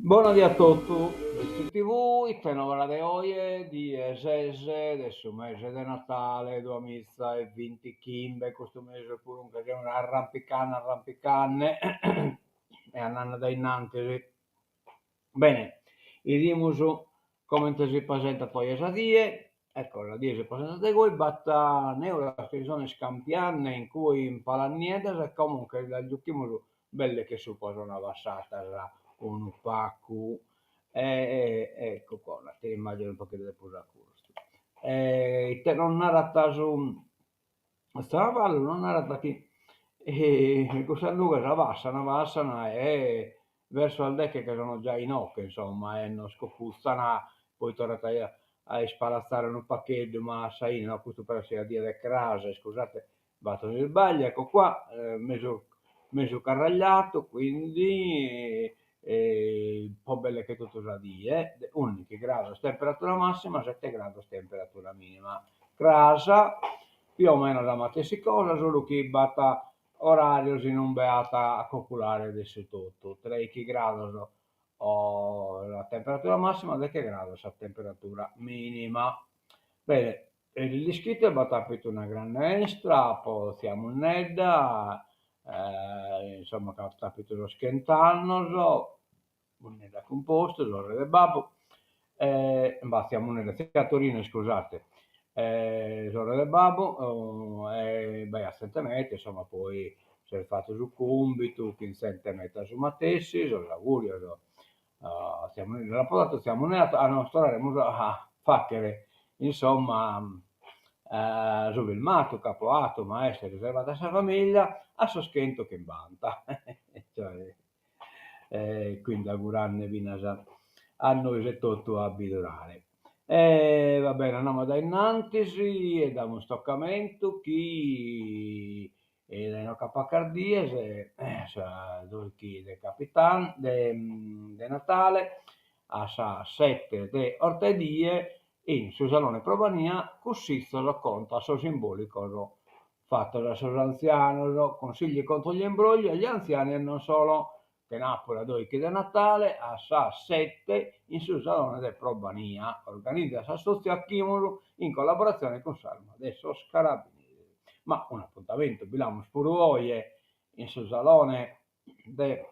Bona die a totu, Bitzi TV, ite nobas de oje, die ses de su mese de Natale duamiza e bintichimbe, custu mese puru nche semus arrampicande arrampicande e andande dae innantis. Bene, 'idimus comente si presentat oje sa die, ecco sa die si presentat de goi, b'at neulas chi si sun iscampiande in cue in Palas Nieddas e como nche las giughimus belle che subra sun abbassadas unu pagu e ecco qua un'atera immagine unu pagheddu de prus a curtzu. E ite nos narat su Traballu nos narat chi cussas nughes abassan abassan e verso sas deche che sono già inoche insomma e nos cucutzan, poi torrat a ispalatzare unu pagheddu ma a sa 'ine, no custu però est sa die de cras, iscusate b'at unu isbagliu, ecco qua, mesu mesu carragliatu, quindi po belle che totu sa die, undicchi grados temperatura massima, sette grados temperatura minima. Cras più o meno sa matessi cosa, solu chi b'at orarios inumbe at a coculare de su totu, treichi grados sa temperatura massima, deche grados sa temperatura minima. Bene, eris l'ischides b'at apitu una grande 'estra po tzia Munnedda, insomma ca at apitu sos chent'annos, Munnedda Cumpostu, sorre de babbu, e bah tzia Munnedda, tzia Torina iscusate, sorre de babbu, e b'aiat zente meta, insomma poi s'est fatu su cumbitu chin zente meta su matessi, sos augurios a tzia Munnedda l'apo datu, tzia Munnedda a nos torraremus a faghere insomma su filmatu ch'apo 'atu ma est riservadu a sa familia a sos chentuchimbanta cioè e quindi augurande finas a nois etotu a bi durare. E va bene andamus dae innantis e damus tocamentu chi E dae inoche a pacas dies, sa doichi de capitan de Natale, a sas sete de 'ortedie, in su Salone Probania, cussizos contra a sos imbòlicos fatos a sos antzianos, consigli contro gli imbrogli agli anziani e non solo, Chenàpura doichi de Natale a sas sete in su Salone de Probania, organizat s'assòtziu Achimus in collaboratzione cun s'Arma de sos Carabineris. Ma un'apuntamentu bi l'amus puru oje in su Salone de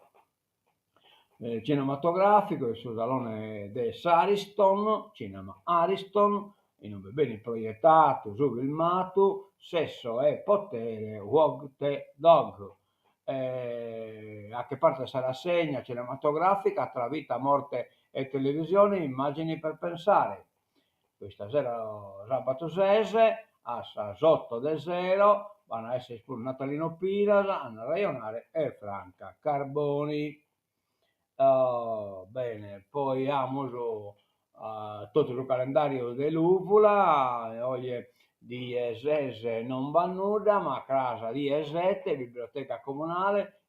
cinematogràficu, in su Salone de s'Ariston, Cinema Ariston, in ube benit proietadu su filmadu Sesso e potere, Wag the Dog, Faghet parte de sa rassegna cinematogràfica Tra vita, morte e televisione, immagini per pensare. Custa sera, sàbatu ses, a sas oto de sero, b'an a èssere puru Natalino Piras a nd'arrejonare e Franca Carboni. Bene, poi amus totu su calendàriu de Lùvula, oje die ses non b'at nudda, ma cras die sete, biblioteca comunale.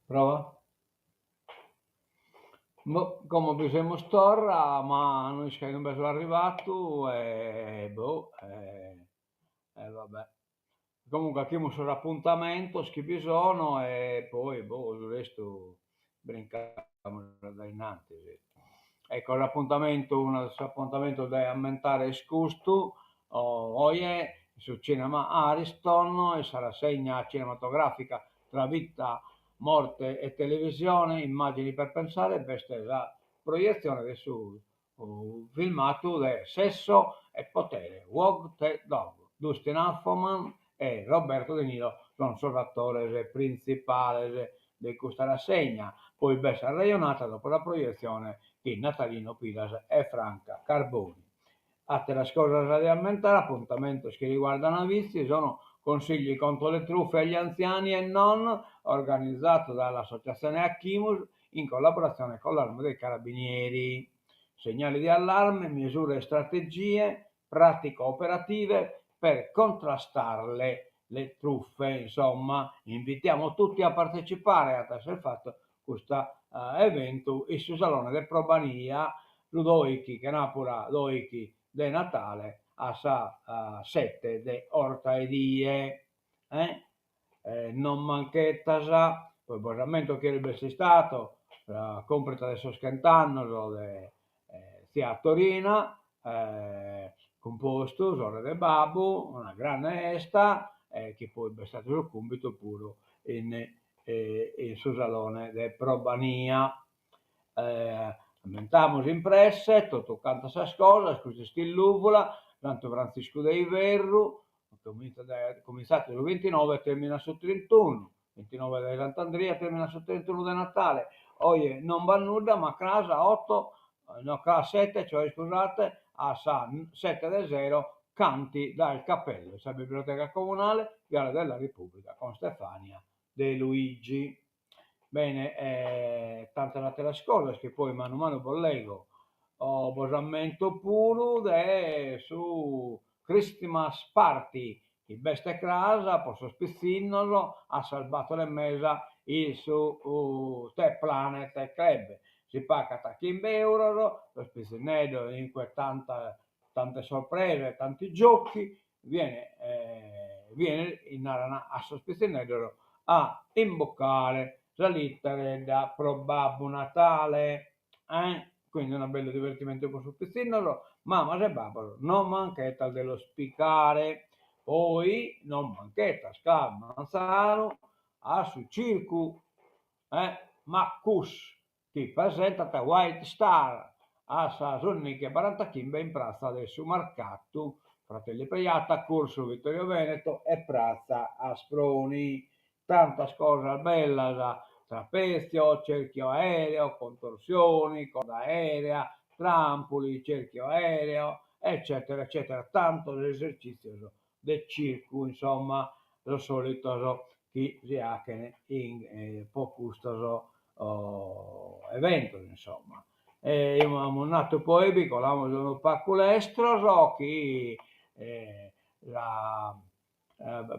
Prova. Boh, como bi semus torra, ma no isco a inube so arrivadu e boh e va bè. Comunque 'achimus sos apuntamentos chi bi sono e poi boh su restu brincamus a dae innantis. Ecco s'apuntamentu, unu de sos apuntamentos de ammentare est custu, oje in su cinema Ariston in sa rassegna cinematografica Tra vita, morte e televisione, immagini per pensare b'est sa proietzione de su filmatu de Sesso e potere, Wag the Dog, Dustin Hoffman e Roberto De Niro sunt sos atores printzipales de custa rassegna, poi b'est s'arrejonada dopo sa proietzione chin Natalino Piras e Franca Carboni. Àteras cosas de ammentare, apuntamentos chi riguardano Vitzi, sono Consigli contro le truffe agli anziani e non, organizzato dall'associazione Achimus in collaborazione con l'Arma dei Carabinieri. Segnali di allarme, misure e strategie pratico-operative per contrastarle le truffe, insomma, invitiamo tutti a partecipare, at a esser fatu custu eventu in su Salone de Probania su doichi, chenapura doichi de Natale a sas sette de 'orta 'e die. Non manchetas, poi bos ammento chi eris b'est istadu sa cumprita de sos chent'annos de tzia Torina, cumpostu, sorre de babbu, una grande 'esta e chi poi b'est istadu su cumbitu puru in in su salone de Probania. Ammentamus in presse totu cantas sas cosas, custu est in Lùvula, Santu Frantziscu de Iverru, cumintzat su bintinove e terminat su trintunu, bintinove de Sant'Andria terminat su trintunu de Natale, oje non b'at nudda ma cras a otto, no cras sette, cioè iscusate, a sas sette de sero Canti dal cappello in sa biblioteca comunale, Viale della Repubblica con Stefania De Luigi. Bene, e tantas ateras cosas chi poi manu manu bos lego. Bos ammento puru de su Christmas Party chi b'est cras po sos pitzinnos a sas bator e mesa in su The Planet Club. Si pagat chimbe euros, sos pitzinneddos in cue tanta tante sorprese, tanti giochi, viene viene naran a sos pitzinneddos a imbucare sa literedda pro Babbu Natale, eh, quindi unu bellu divertimentu pro sos pitzinnos, mamas e babbos non manchetas de los picare, poi non manchetas cras manzanu a su circu, eh, Maccus chi presentat White Star a sas ùndighi e barantachimbe in pratza de su Marcatu Fratelli Preiata, Cursu Vittorio Veneto e pratza Asproni. Tantas cosas bellas, trapezio, cerchio aereo, contorsioni, corda aerea, trampoli, cerchio aereo, eccetera eccetera, tantos esercitzios de circu, insomma, sos solitos chi si 'achen in po custos eventos, insomma. E amus natu poi bi colamus unu pacu lestros chi sa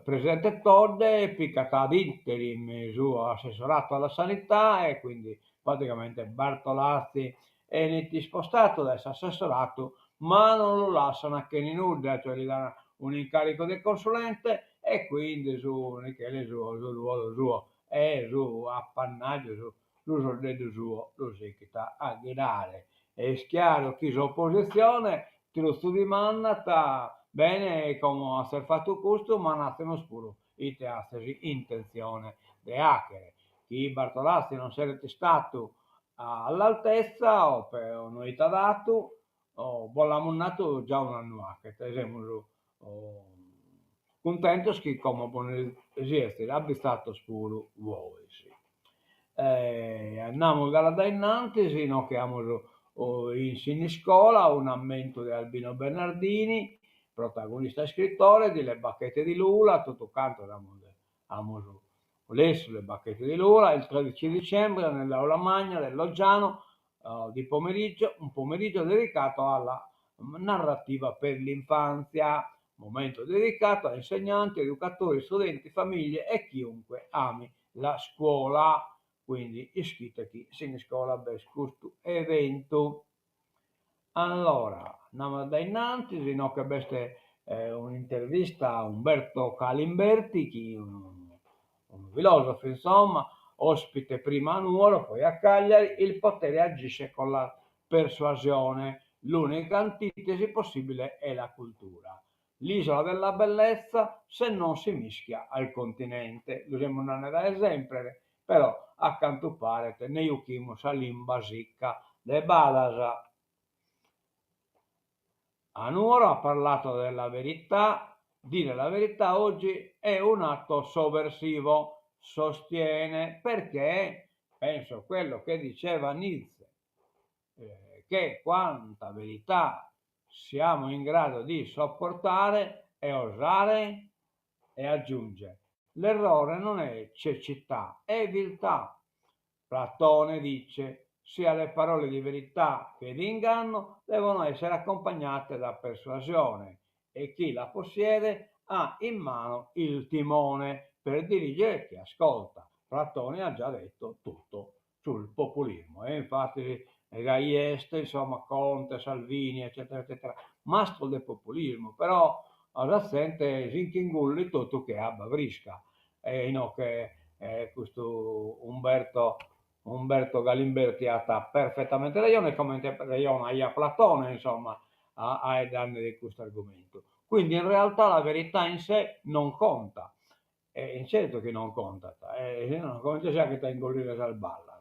presidente Todde picat ad interim su assessorato alla sanità e quindi praticamente Bartolazzi 'enit ispostatu dae s'assessoratu ma non lu lassan chene nudda, cioè li dan un'incaricu de consulente e quindi su Michele suo, su ruolu suo e su appannagiu, su su soddeddu suo lu sighit a ghirare. Est chiaru chi s'opositzione trutzu dimandat, bene como azes fatu custu ma natzenos puru ite azes intentzione de 'achere, chi Bartolazzi non seret istatu all'altezza o no 'it adatu, bos l'amus natu già un'annu 'achet e semus cuntentos chi como bos nde siezis abbitzatos puru bois. Andamus galu a dae innantis, inoghe amus in Siniscola un'ammentu de Albino Bernardini, protagonista e iscritore di Le bacchette di Lula, totu cantos amus amus lessu Le bacchette di Lula, il 13 dicembre nell'aula magna del Loggiano di pomeriggio, un pomeriggio dedicato alla narrativa per l'infanzia, momento dedicato a insegnanti, educatori, studenti, famiglie e chiunque ami la scuola. Quindi ischite chi in Siniscola b'est custu eventu. Allora, andamus a dae innantis, inoghe b'est un'intervista a Umberto Galimberti chi unu unu filòsofu insomma, ospite prima a Nuoro poi a Cagliari, il potere agisce con la persuasione, l'unica antitesi possibile è la cultura. L'isola della bellezza se non si mischia al continente. Lu semus nande dae semper, però a cantu paret nde juchimus sa limba sicca de badas. A Nuoro ha parlato della verità, dire la verità oggi è un atto sovversivo, sostiene, perché penso quello che diceva Nietzsche, che quanta verità siamo in grado di sopportare e osare? E aggiunge, L'errore non è cecità, è viltà. Platone dice, sia le parole di verità che di inganno devono essere accompagnate da persuasione e chi la possiede ha in mano il timone per dirigere chi ascolta. Platone ha già detto tutto sul populismo e infatti gai est, insomma, Conte, Salvini eccetera eccetera, mastros de populismu, però sa zente si nch'ingullit totu che abba frisca e inoghe custu Umberto Umberto Galimberti at perfettamente rejone comente rejone aiat Platone insomma faeddende de custu argumentu. Quindi in realtà la verità in sé non conta E certu chi non contat, e si no comente si faghet a ingollire sas ballas.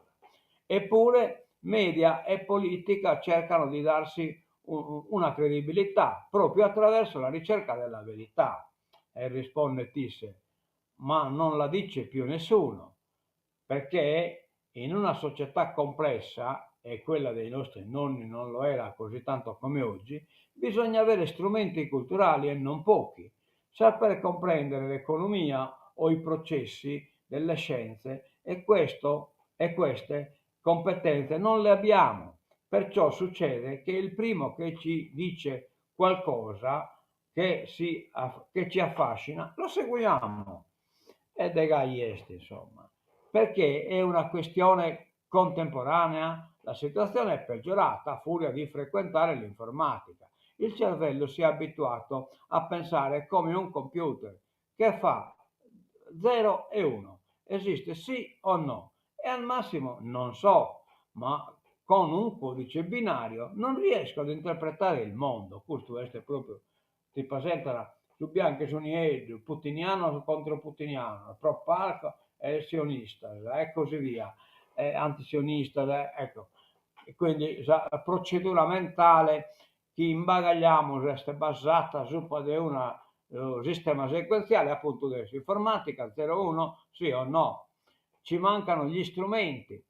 Eppure media e politica cercano di darsi una credibilità proprio attraverso la ricerca della verità. E rispondet isse, ma non la dice più nessuno, perché in una società complessa, e quella dei nostri nonni non lo era così tanto come oggi, bisogna avere strumenti culturali e non pochi, saper comprendere l'economia o i processi delle scienze e questo e queste competenze non le abbiamo. Perciò succede che il primo che ci dice qualcosa che, si, che ci affascina lo seguiamo. E de gai est, insomma. Perché è una questione contemporanea? La situazione è peggiorata a furia di frequentare l'informatica. Il cervello si è abituato a pensare come un computer che fa 0 e 1. Esiste sì o no? E al massimo non so, ma con un codice binario non riesco ad interpretare il mondo. Custu est propriu Ti presentat su biancu e su nieddu, putinianos contro putinianos, pro palco e sionistas e così via, e antisionistas, ecco. Quindi sa procedura mentale chi imbagagliamus est basata subra de una sistema sequenziale appuntu de s'informatica, zero uno, sì o no. Ci mancano gli strumenti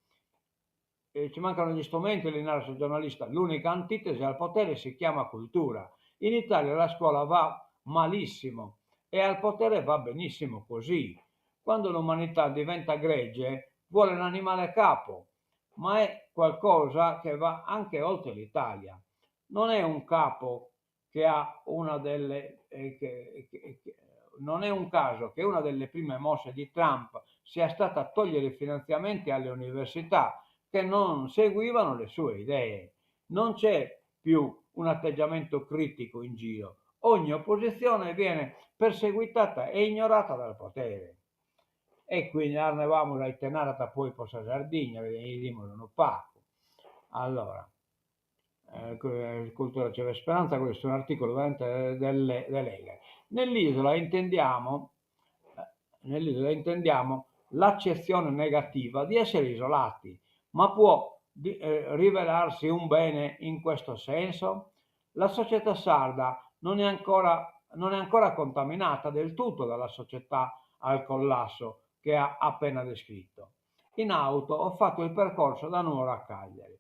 Ci mancano gli strumenti, li narat su giornalista, l'unica antitesi al potere si chiama cultura. In Italia la scuola va malissimo e al potere va benissimo così. Quando l'umanità diventa gregge vuole un animale capo, ma è qualcosa che va anche oltre l'Italia. Non è un capo che ha una delle che, che, che, non è un caso che una delle prime mosse di Trump sia stata togliere i finanziamenti alle università che non seguivano le sue idee. Non c'è più un atteggiamento critico in giro. Ogni opposizione viene perseguitata e ignorata dal potere. E quindi andevamus a ite narat poi po sa Sardigna, bidimus unu pagu. Allora, Cultura c'è speranza, questo è un articolo veramente de de leghere. Nell'isola intendiamo, nell'isola intendiamo l'accezione negativa di essere isolati, ma può rivelarsi un bene in questo senso? La società sarda non è ancora, non è ancora contaminata del tutto dalla società al collasso che ha appena descritto. In auto ho fatto il percorso da Nuoro a Cagliari.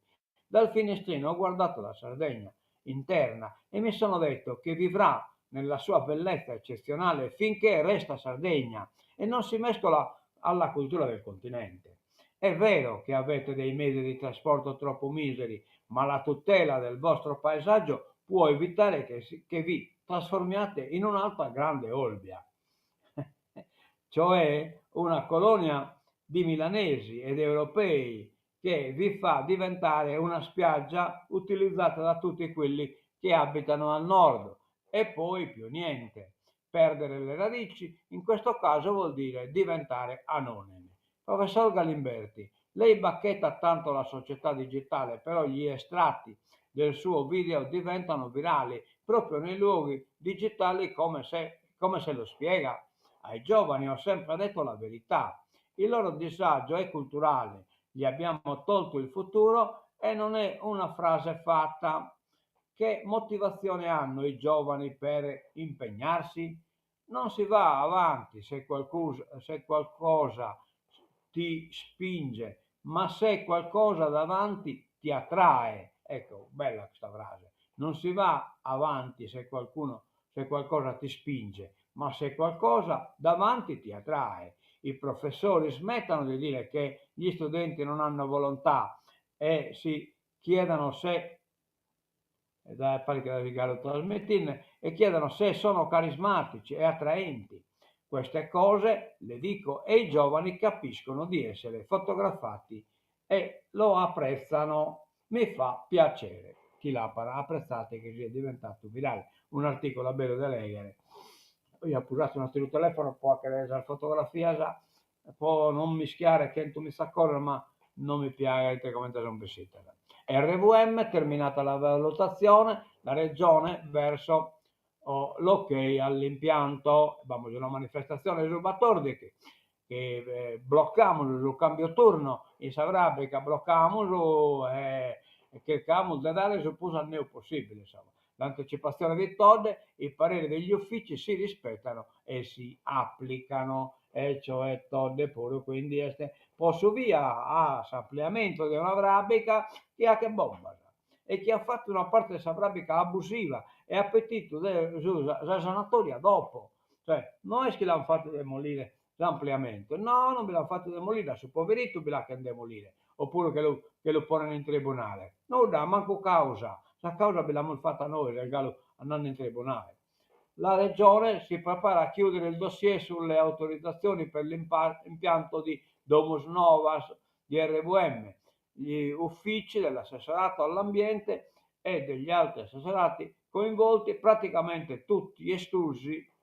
Dal finestrino ho guardato la Sardegna interna e mi sono detto che vivrà nella sua bellezza eccezionale finché resta Sardegna e non si mescola alla cultura del continente. È vero che avete dei mezzi di trasporto troppo miseri, ma la tutela del vostro paesaggio può evitare che, si, che vi trasformiate in un'altra grande Olbia, cioè una colonia. di milanesi ed europei che vi fa diventare una spiaggia utilizzata da tutti quelli che abitano al nord e poi più niente. Perdere le radici in questo caso vuol dire diventare anonimi. Professor Galimberti, lei bacchetta tanto la società digitale, però gli estratti del suo video diventano virali proprio nei luoghi digitali come se, come se lo spiega. Ai giovani ho sempre detto la verità. Il loro disagio è culturale, gli abbiamo tolto il futuro e non è una frase fatta. Che motivazione hanno i giovani per impegnarsi? Non si va avanti se, qualcosa, se qualcosa ti spinge, ma se qualcosa davanti ti attrae. Ecco, bella questa frase. Non si va avanti se qualcuno, se qualcosa ti spinge, ma se qualcosa davanti ti attrae. I professori smettano di dire che gli studenti non hanno volontà e si chiedano se e chiedono se sono carismatici e attraenti. Queste cose le dico e i giovani capiscono di essere fotografati e lo apprezzano. Mi fa piacere. Chi l'apat apprezzate che sia diventato virale. Un'articulu bellu de lèghere. Io apo usadu un'ateru telefono po faghere sas fotografias po non mischiare chentumiza cosas ma non mi piaghet comente sunt bessidas. RVM, terminata la valutazione, la Regione verso l'ok all'impianto, b'amus una manifestazione su batòrdighi, chi blocamus su cambio turno in sa fràbrica blocamus e chircamus de dare su prus anneu possibile, insomma. L'anticipazione di Todde, i pareri degli uffici si rispettano e si applicano, e cioè Todde puru quindi est po su via a s'ampliamentu de una fràbrica chi 'achet bombas e chi at fatu una parte de sa fràbrica abusiva e at petidu de su sa sanatoria dopo, cioè no est chi l'ant fatu demolire s'ampliamentu, no non bi l'ant fatu demolire, a su poveritu bi l'achent demolire, opuru che lu che lu ponen in tribunale, nudda, mancu causa, sa causa bi l'amus fata nois, est galu andende in tribunale. La Regione si prepara a chiudere il dossier sulle autorizzazioni per l'impianto di Domusnovas di RVM, gli uffici dell'assessorato all'ambiente e degli altri assessorati coinvolti, praticamente tutti esclusi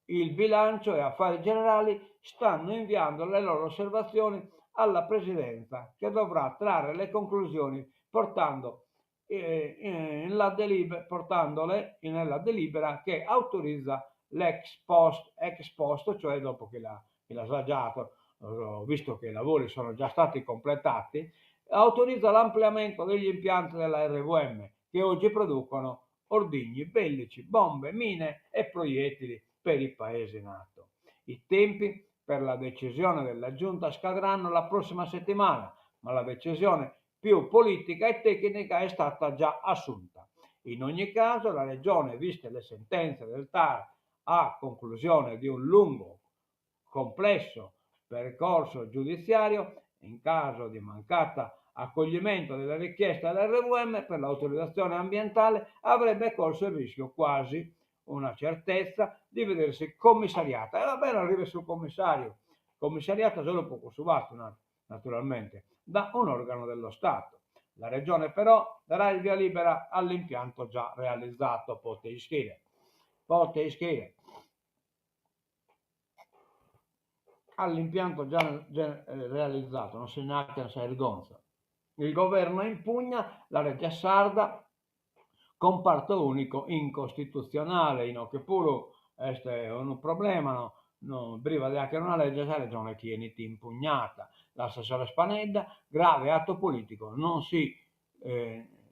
il bilancio e affari generali, stanno inviando le loro osservazioni alla Presidenza che dovrà trarre le conclusioni portando in la delibe, portandole nella delibera che autorizza l'ex post, ex post, cioè dopo che l'ha che l'ha assaggiato, visto che i lavori sono già stati completati, autorizza l'ampliamento degli impianti della RVM che oggi producono ordigni bellici, bombe, mine e proiettili per i paesi NATO. I tempi per la decisione della Giunta scadranno la prossima settimana, ma la decisione più politica e tecnica è stata già assunta. In ogni caso la Regione, viste le sentenze del TAR a conclusione di un lungo, complesso percorso giudiziario, in caso di mancata accoglimento della richiesta dell'RVM per l'autorizzazione ambientale avrebbe corso il rischio quasi una certezza di vedersi commissariata. E va bene, arriva sul commissario, commissariata solo po cussu fatu, naturalmente, da un organo dello Stato. La Regione però darà il via libera all'impianto già realizzato, pote ischire. Pote ischire. All'impianto già realizzato, non si nacat sa 'irgonza. Il governo impugna la lege sarda Comparto unico incostitutzionale, inoghe puru est unu problema, no no briva de 'achere una lege sa Regione chi 'enit impugnata. L'assessore Spanedda, grave atto politico, non si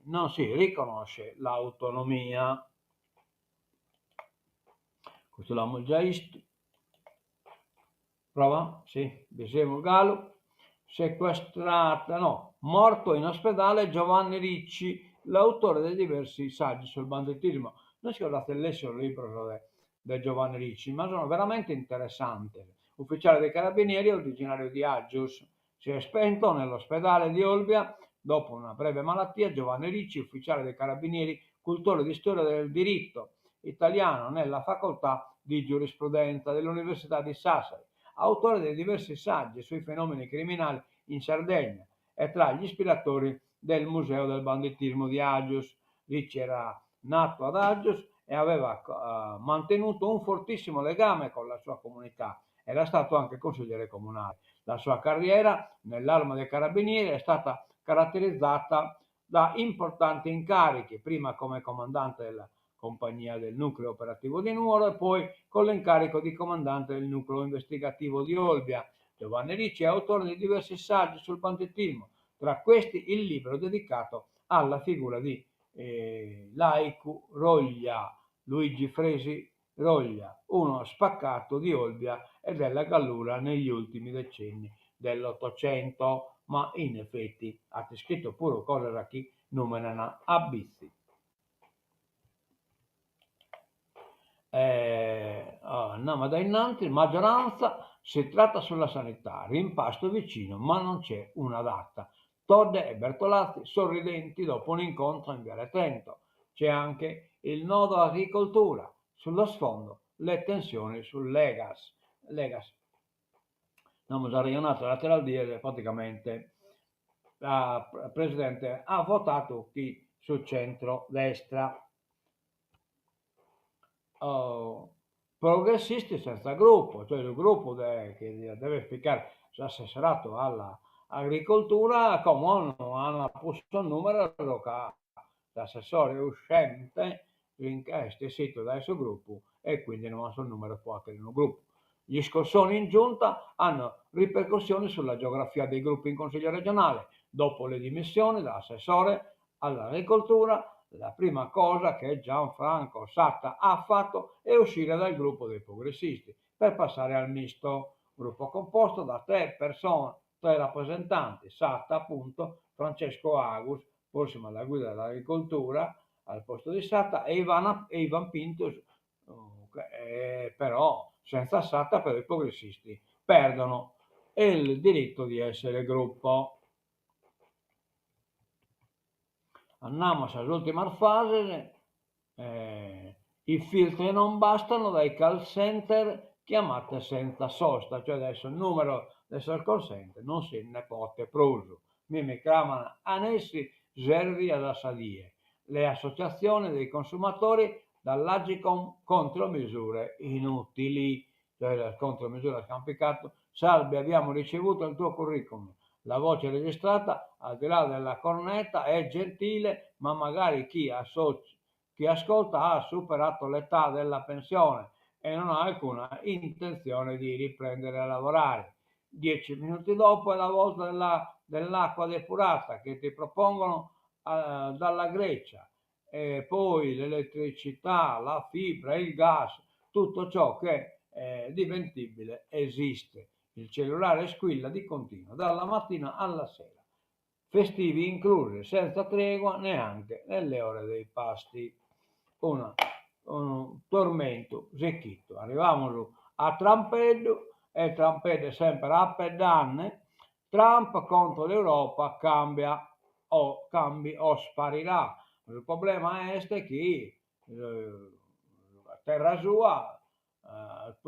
non si riconosce l'autonomia. Custu l'amus già 'istu. Prova? Si, bi semus galu. Sequestrata, no, morto in ospedale Giovanni Ricci, l'autore de diversi saggi sul banditismo. No isco si azis lèssiu sos libros de de Giovanni Ricci, ma sono veramente interessantes. Ufficiale dei carabinieri originario di Aggius, si è spento nell'ospedale di Olbia dopo una breve malattia Giovanni Ricci, ufficiale dei carabinieri, cultore di storia del diritto italiano nella facoltà di giurisprudenza dell'Università di Sassari. Autore di diversi saggi sui fenomeni criminali in Sardegna e tra gli ispiratori del Museo del Banditismo di Aggius. Ricci era nato ad Aggius e aveva mantenuto un fortissimo legame con la sua comunità. Era stato anche consigliere comunale. La sua carriera nell'Arma dei Carabinieri è stata caratterizzata da importanti incarichi, prima come comandante della compagnia del nucleo operativo di Nuoro e poi con l'incarico di comandante del nucleo investigativo di Olbia. Giovanni Ricci è autore di diversi saggi sul banditismo, tra questi il libro dedicato alla figura di Laicu Roglia, Luigi Fresi Roglia, uno spaccato di Olbia e della Gallura negli ultimi decenni dell'Ottocento, ma in effetti at iscritu puru cosas chi numenan a Bitzi. Andamus dae innantis, maggioranza, si tratta sulla sanità, rimpasto vicino ma non c'è una data. Todde e Bertolazzi sorridenti dopo un incontro in Viale Trento. C'è anche il nodo agricoltura, sullo sfondo le tensioni sull'Egas. L'Egas, nd'amus arrejonadu àteras dies, praticamente a presidente at votadu chin su centro destra. Progressisti senza gruppo, cioè su gruppu de chi diat dever picare s'assessoratu alla agricoltura como no an prus sos numeros ca s'assessore uscente est essitu dae su gruppu e quindi no an sos numeros pro achere unu gruppu. Gli scossoni in giunta hanno ripercussioni sulla geografia dei gruppi in Consiglio regionale, dopo le dimissioni da assessore all'agricoltura la prima cosa che Gianfranco Satta ha fatto è uscire dal gruppo dei progressisti per passare al misto, gruppo composto da tre persone, tre rappresentanti, Satta appunto, Francesco Agus, prossimo alla guida dell'agricoltura al posto di Satta, e Ivana, e Ivan Pintus, però senza Satta però i progressisti perdono il diritto di essere gruppo. Andamus a sas ùrtimas fases, i filtri non bastano dai call center chiamate senza sosta, cioè dae sos numeros de sos call center non si nde potet prus, mi mi craman a nessi ses bias a sa die, le associazioni dei consumatori dall'Agcom contromisure inutili, cioè sas contromisuras chi an picadu, salve abbiamo ricevuto il tuo curriculum, la voce registrata al di là della cornetta è gentile ma magari chi chi ascolta ha superato l'età della pensione e non ha alcuna intenzione di riprendere a lavorare. Dieci minuti dopo è la volta della, dell'acqua depurata che ti propongono eh, dalla Grecia, e poi l'elettricità, la fibra, il gas, tutto ciò che è di vendibile esiste. Il cellulare squilla di continuo, dalla mattina alla sera, festivi inclusi, senza tregua neanche nelle ore dei pasti. Una, unu tormentu sichitu. Arrivamus a Trampeddu e Trampeddu est semper apeddande, Trump contro l'Europa cambia o cambi o sparirà. Su problema est chi a terra sua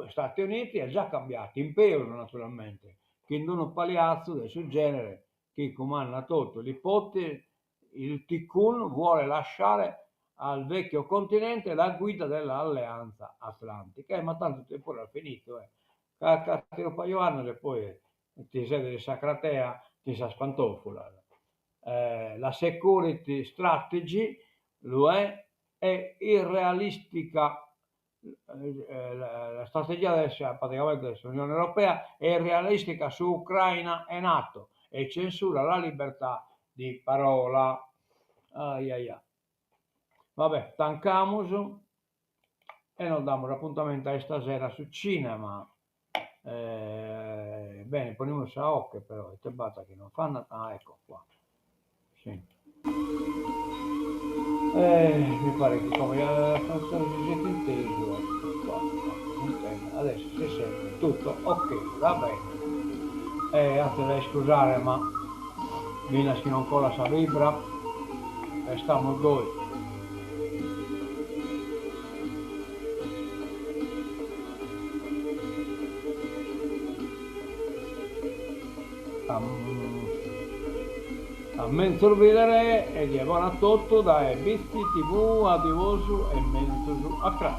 Stati Uniti est già cambiatu, in peus naturalmente, chin unu paliatzu de su genere chi cumandat totu, l'ipotesi il tycoon vuole lasciare al vecchio continente la guida dell'alleanza atlantica. Eh, ma tantu puru est finitu, eh. Ca unu paju annos e poi ti sedes in sa cratea chin sas pantofulas. La security strategy l'UE è irrealistica la strategia de sa praticamente de s'Unione Europea è irrealistica su Ucraina e Nato e censura la libertà di parola. Ai ai ai. Va bè, tancamus e nos damus apuntamentu a istasera a su cinema. Bene, ponimus sa 'oche però, ite b'at chi non fanat, ah ecco qua, si. Mi paret chi como si siet intesu, ecco qua, adesso si sente tutto ok, va bene. Atzes a iscusare ma finas chi non colat sa fibra restamus goi. A menzus bìdere e die bona a totu dae Bitzi TV, adiosu e menzus a cras.